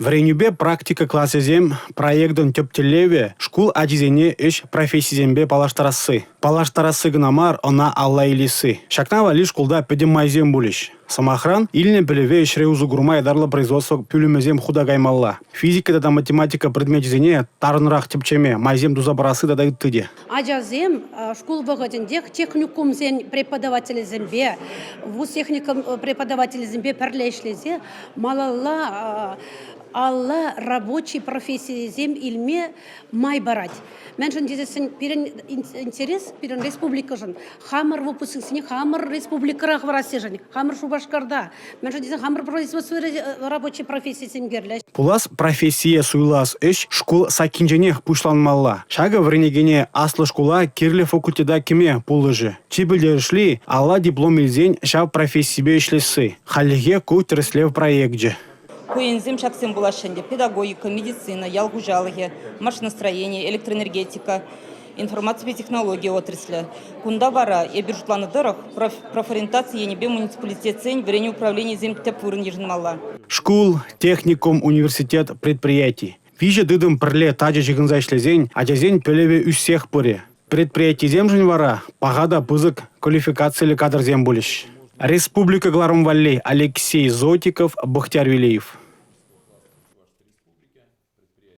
Вӗренӳпе практика класӗсем проектӑн тӗп тӗллевӗ – шкул ачисене ӗҫ профессийӗсемпе паллаштарасси. Паллаштарасси кӑна мар, ӑна алла илесси. Ҫакна валли шкулта пӗтӗм майсем пулӗҫ. Сӑмахран, илнӗ пӗлӗве ӗҫре усӑ курма ятарлӑ производство пӳлӗмӗсем хута каймалла, физика тата математика предмечӗсене тарӑнрах тӗпчеме майсем туса парасси тата ытти те. Ачасем шкул вӑхӑтӗнчех техникумсен преподавателӗсемпе, вуз техникум преподавателӗсемпе пӗрле ӗҫлесе малалла алла рабочи профессийӗсем илме май парать. Мӗншӗн тесессӗн пирӗн интерес, пирӗн республикӑшӑн, хамӑр выпускниксене хамӑр республикӑра хӑварассишӗн, хамӑр Шупашкарта, мӗншӗн тесен хамӑр производствӑри рабочи профессисем кирлӗ. Пулас профессие суйлас ӗҫ шкул саккинченех пуҫланмалла. Ҫакӑ вӗренекене аслӑ шкула кирлӗ факультета кӗме пулӑшӗ. Чи пӗлтерӗшли – алла диплом илсен ҫав профессипе ӗҫлесси. Хальлӗхе ку тӗрӗслев проекчӗ. Ку енсем ҫаксем пулаҫҫӗ ӗнтӗ: педагогика, медицина, ял хуҫалӑхӗ, машиностроени, электроэнергетика, информаципе технологи отраслӗ. Кунта вара, эпир шутланӑ тӑрӑх, профориентаци енӗпе муниципалитетсен вӗренӳ управленийӗсем тӗп вырӑн йышӑнмалла. Шкул, техникум, университет, предприяти. Виҫӗ тытӑм пӗрле тачӑ ҫыхӑнса ӗҫлесен ачасен пӗлӗвӗ ӳссех пырӗ. Предприятисемшӗн вара паха та пысӑк квалификациллӗ кадрсем пулӗҫ. Республика кӑларӑм валли Алексей Зотиков, Бахтияр Велиев.